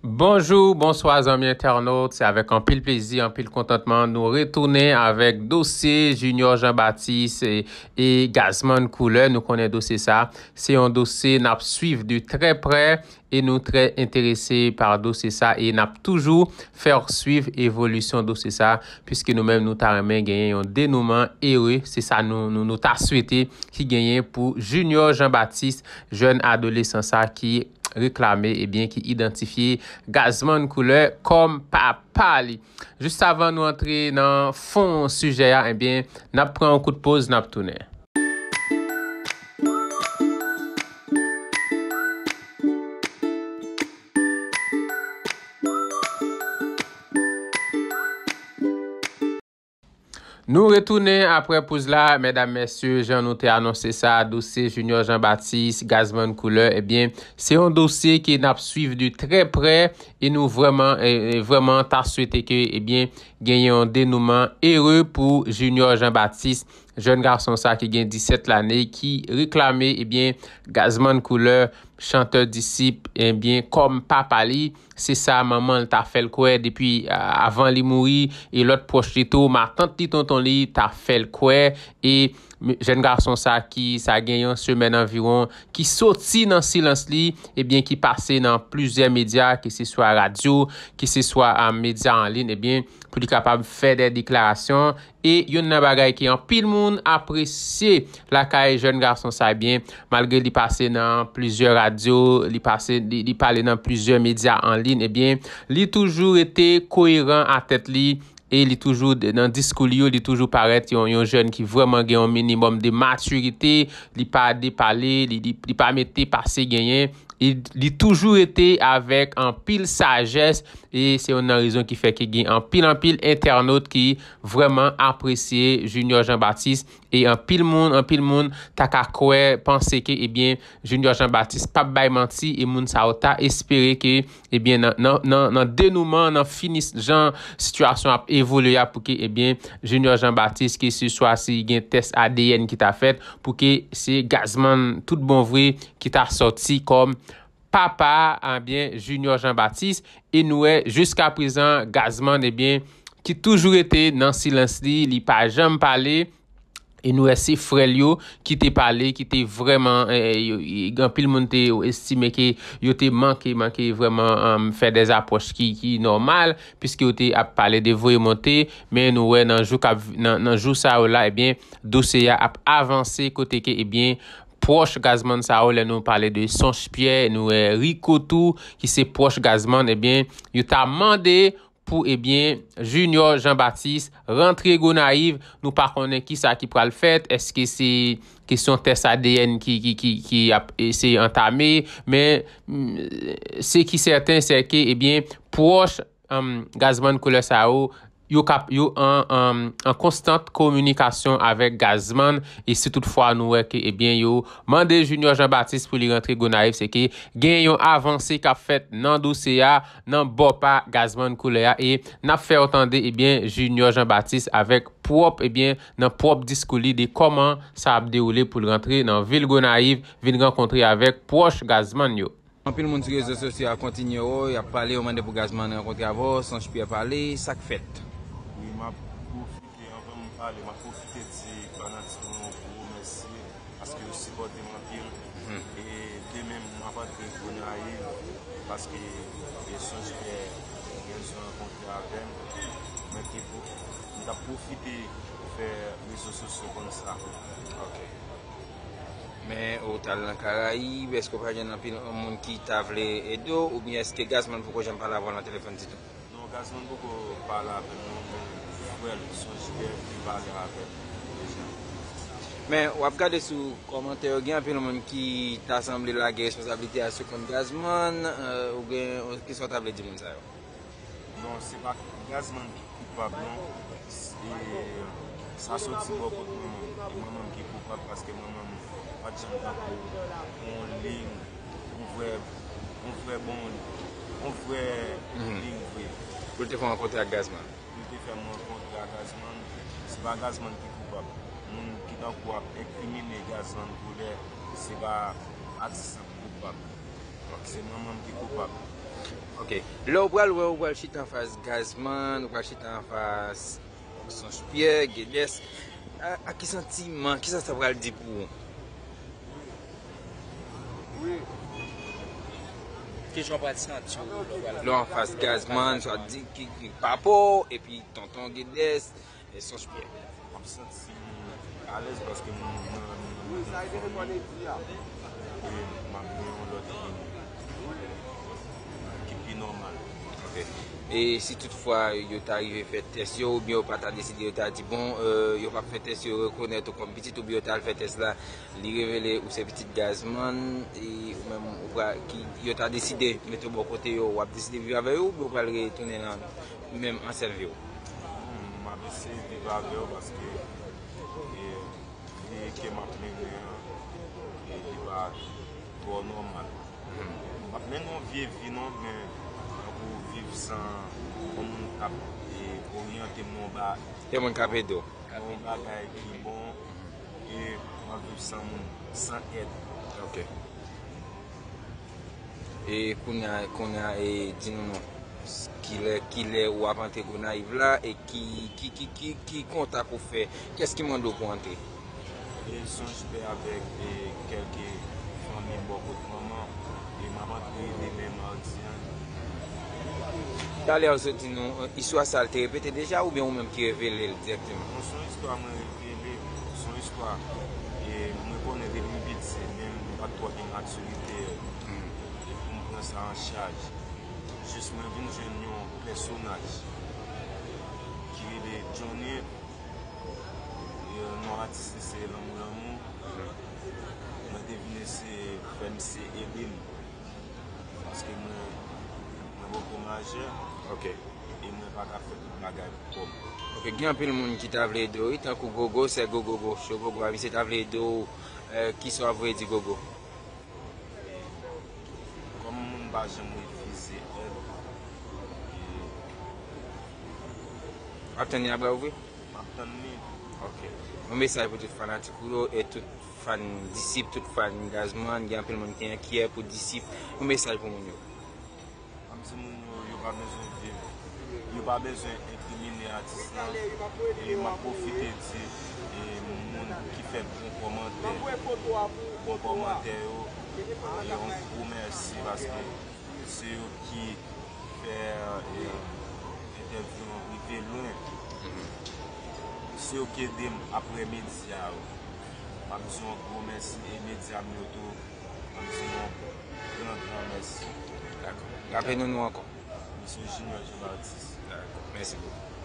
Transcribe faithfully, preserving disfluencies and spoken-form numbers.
Bonjou, bonswa zanmi entènot. Se avèk anpil plezi, anpil kontantman nou retounen avèk dosye Junior Jean Baptiste e, e Gazman Couleur. Nou konnen dosye sa, se yon dosye n ap swiv de trè prè e nou trè enterese pa dosye sa e n ap toujou fè w swiv evolisyon dosye sa, piske nou menm nou ta renmen genyen yon denouman ere. Se sa nou, nou, nou ta swete ki genyen pou Junior Jean Baptiste, jèn adolesan sa ki reklame, ebyen, ki idantifye Gazman Couleur kòm papa li. Jis avan nou antre nan fon sijè a, ebyen, n ap pran yon kout poz, n ap tounen. Nou retounen apre poz la, medam, mesye, jan nou te anonse sa, dosye Junior Jean Baptiste, Gazman Couleur, ebyen, se yon dosye ke n ap swiv de trè prè e nou vrèman, e, e vrèman ta swete ke, ebyen, genyen yon denouman ere pou Junior Jean Baptiste, jèn gason sa ki gen disèt lane, ki reklame, ebyen, Gazman Couleur, chantè Disip, ebyen, kòm papa li. Se sa manman l ta fè l kwè depi, a, avan li mouri, e lòt pwòch li tou, matant li, tonton li ta fè l kwè, e m-, jèn gason sa ki sa gen yon semèn anviwon, ki soti nan silans li, ebyen ki pase nan plizyè medya, ke se swa radyo, ke se swa, a, medya an liy, ebyen pou li kapab fè de deklarasyon. E youn nan bagay ke anpil moun apresye lakay jèn gason sa, ebyen, malgre li pase nan plizyè radyo, li pase, li, li pale nan plizyè medya an liy, ebyen, li toujou rete koyeran a tèt li e li toujou de-, nan diskou li yo, li toujou parèt yon, yon jèn ki vrèman gen yon minimòm de matirite, li pa depale, li, li, li pa mete pase genyen. E li toujou rete avèk anpil sajès, e se youn nan rezon ki fè ke gen anpil, anpil entènot ki vrèman apresye Junior Jean Baptiste, e anpil moun, anpil moun ta ka kwè, panse ke, ebyen, Junior Jean Baptiste p ap bay manti, e moun sa yo ta espere ke, ebyen, nan, nan, nan, nan denouman, nan fini jan sitiyasyon ap evolye a, pou ke, ebyen, Junior Jean Baptiste, ke se swa si gen tès A D N ki ta fèt, pou ke se Gazman tout bon vre ki ta sòti kòm papa, ebyen, Junior Jean Baptiste, e nou wè jiska prezan Gazman, ebyen, ki toujou rete nan silans li, li pa janm pale, e nou wè se frè l yo ki te pale, ki te vrèman, eh, yo, y-, anpil moun te estime ke yo te manke, manke vrèman, um, fè de apwòch ki, ki nòmal, piske yo te ap pale de voye monte, men nou wè nan jou k ap, nan, nan jou sa yo la, ebyen, dosye a ap avanse kote ke, ebyen, pwòch Gazman sa yo, lè nou pale de Sonch Pyè, nou wè Rico tou, ki se pwòch Gazman, ebyen, yo ta mande pou, ebyen, Junior Jean Baptiste rantre Gonayiv. Nou pa konnen kisa ki pral fèt. Èske se kesyon tès A D N ki, ki, ki, ki ap eseye antame? Men, mm, se ki sèten, se ke, ebyen, pwòch, um, Gazman Couleur sa yo, yo kap, yo an, an, an konstant kominikasyon avèk Gazman, e si toutfwa nou wè ke, ebyen, yo mande Junior Jean Baptiste pou li rantre Gonayiv, se ke gen yon avanse k ap fèt nan dosye a, nan bò pa Gazman Couleur a, e n ap fè w tande, ebyen, Junior Jean Baptiste avèk pwòp, ebyen, nan pwòp diskou li de kòman sa ap dewoule pou l rantre nan vil Gonayiv, vin rankontre avèk pwòch Gazman yo. Anpil moun sou rezo sosyo a kontinye wè w, y ap pale, yo mande pou Gazman rankontre avè w, Sonch Pyè pale, sa k fèt? Wi, m ap pwofite, anvan m pale, m ap pwofite di fanatik mwen yo gwo mèsi, paske yo sipòte m anpil. Hmm. E demen, m ap antre Gonayiv, paske e Sonch Pyè gen bezwen rankontre avè m. Mwen te pwo-, m t ap pwofite fè rezo sosyo konn sa. Ok. Men ou t al nan Karayib, èske w pa jwenn anpil moun ki ta vle ede w, oubyen èske Gazman poko janm pale avè w nan telefòn ditou? Non, Gazman poko pale avè m non, men frè l, Sonch Pyè, li pale avè m deja. Men w ap gade sou kòmantè yo, gen anpil moun ki ta sanble lage responsablite a sou kont Gazman, euh, ou gen, kisa w ta vle di moun sa yo? Non, se pa Gazman ki koupab, non. E sa soti bò kot manman m. E manman m ki koupab, paske manman m pa t janm tankou yon liy, yon vrè, yon vrè bon, yon vrè liy vre. Pou l te fè w rankontre ak Gazman? Pou l te fè m rankontre ak Gazman, se pa Gazman ki koupab. Moun ki tankou ap enkrimine Gazman Couleur, se pa atis lan ki koupab. Se manman m ki koupab. Ok. Lè w pral wè, w pral chita anfas Gazman, w pral chita anfas Sonj Pyè, Gedes. A, a ki santiman, kisa sa pral di pou ou? Kijan w pral santi w lè w pral Lè w anfas Gazman, sa di ki, ki papo, epi tonton Gedes, e Sonj Pyè. M ap santi m alèz paske m nan, nan, nan, nan fanmi. E m ap gen yon lòt vini ki pi nòmal. Ok. E si toutfwa yo ta rive fè tès yo, oubyen yo pa ta deside, yo ta di, bon, euh, yo p ap fè tès yo, yo rekonèt ou kòm pitit, oubyen yo ta al fè tès la, li revele ou se pitit Gazman, e ou menm ou pral, ki, yo ta deside mete w bò kote yo, w ap deside viv avè yo, oubyen w pral retounen nan menm ansyen vi w? Hmm, m ap eseye viv avè yo paske, e, vye ke m ap mennen an, e, li pa twò nòmal. M ap mennen yon vye vi non, men tankou viv san yon moun k ap, e, oryante m nan yon ba- Yon moun k ap ede w. Nan yon bagay ki bon, e m ap viv san moun, san èd. Ok. E kounye a, kounye a, e, di nou non. Kilè, kilè w ap antre Gonayiv la, e ki, ki, ki, ki, ki kontak ou fè? Kiyès ki mande w pou antre? E Sonj Pyè avèk, e, kèlke fanmi bò kot manman, e m ap antre demen madi an. Talè w sot di nou, e, istwa sa a te repete deja, oubyen ou menm ki revele l dirèkteman? Non, se yon istwa mwen revele, se yon istwa, e, mwen konnen depi m piti, men m pa t twò gen matirite, e, pou m pran sa an chaj. Jis mwen vin jwenn yon pèsonaj ki rele Johnny, e, non atis li se Lanmou Lanmou. Mwen te vin eseye fè misye ede m. Paske mwen, mwen poko majè. Ok. E mwen pa ka fè tout bagay pou kò m. Ok, gen anpil moun ki ta vle ede w, wi, tankou Gogo, sè Gogo, Gogo, Cho Gogo a, misye ta vle ede w, e, kisa w ap voye di Gogo? Kòm moun pa janm refize èd, e W ap tann li ap ba w vre? M ap tann li. Ok. Yon mesaj pou tout fanatik ou yo e tout fan Disip, tout fan Gazman, gen anpil moun ki enkyè pou Disip. Yon mesaj pou moun yo. M ap di moun yo, yo pa bezwen viv, yo pa bezwen enkrimine atis lan. E m ap pwofite di, e, moun ki fè bon kòmantè, bon kòmantè yo, e, yon gwo mèsi paske se yo ki fè, e, entèvyou an rive lwen. Se yo ki ede m apre medya yo. M ap di yon gwo mèsi e medya m yo tou. M ap di yon gran, gran mèsi. Dakò. Raple nou non ankò. Misye Junior Jean Baptiste. Dakò. Mèsi bokou.